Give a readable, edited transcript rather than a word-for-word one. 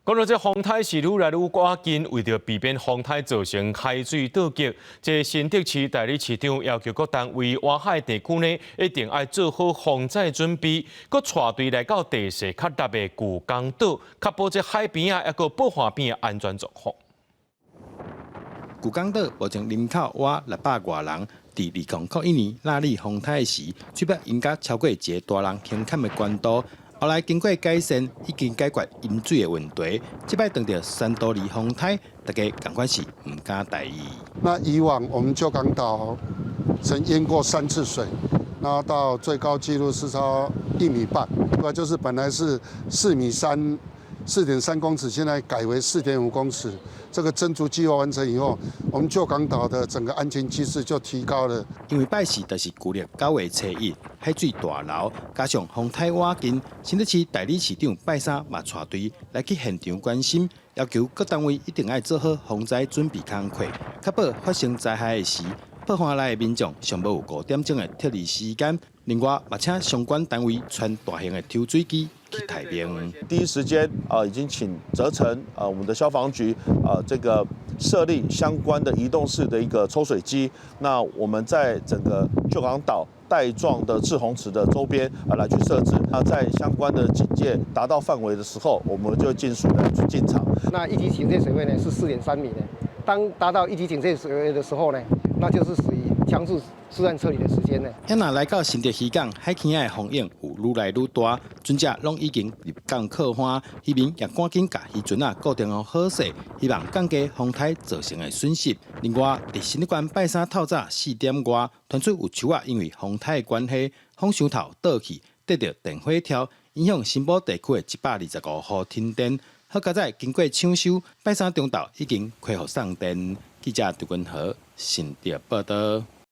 講到這風颱是愈來愈倚近，為著避免風颱造成海水倒擊，這新竹市代理市長要求各單位倚海地區呢，一定愛做好防災準備，閣帶隊來到地勢較立的舊港島，確保這海邊啊，抑閣寶岸邊的安全狀況。舊港島目前人口倚600外人，佇2001年納莉風颱時，水筆淹甲超過一个大人胸坎的懸度。後來經過改善，已經解決淹水的問題。這擺當著珊多利風颱，大家仝款是毋敢大意。那以往我們舊港島曾淹過三次水，那到最高紀錄是超1.5米，對，就是本來是4米3，4.3公尺，現在改為4.5公尺。這個增築計劃完成以後，我們舊港島的整個安全機制就提高了。因為拜四就是舊曆9月初1，海水大流，加上風颱倚近，新竹市代理市長拜三嘛帶隊來去現場關心，要求各單位一定愛做好防災準備工課，確保發生災害的時，寶岸內的民眾上無有5點鐘的撤離時間。另外，嘛請相關單位傳大型的抽水機去待命。第一時間啊，已經請責成啊，我們的消防局啊，這個設立相關的移動式的一個抽水機。那我們在整個舊港島帶狀的滯洪池的周邊啊，來去設置。那在相關的警戒達到範圍的時候，我們就盡速來去進場。那一級警戒水位呢是4.3米的，當達到一級警戒水位的時候呢，那就是屬於強制疏散撤離的時間呢。遐若來到新竹漁港，海墘仔的風湧有愈來愈大，船隻攏已經入港靠岸，漁民也趕緊共漁船仔固定好好勢，希望降低風颱造成的損失。另外，佇新竹縣拜三透早4點外，傳出有樹仔因為風颱的關係，風箱頭倒去，硩著電火柱，影響新埔地區的125戶停電。好佳哉經過搶修，拜三中晝已經恢復送電。記者陳君和新竹報道。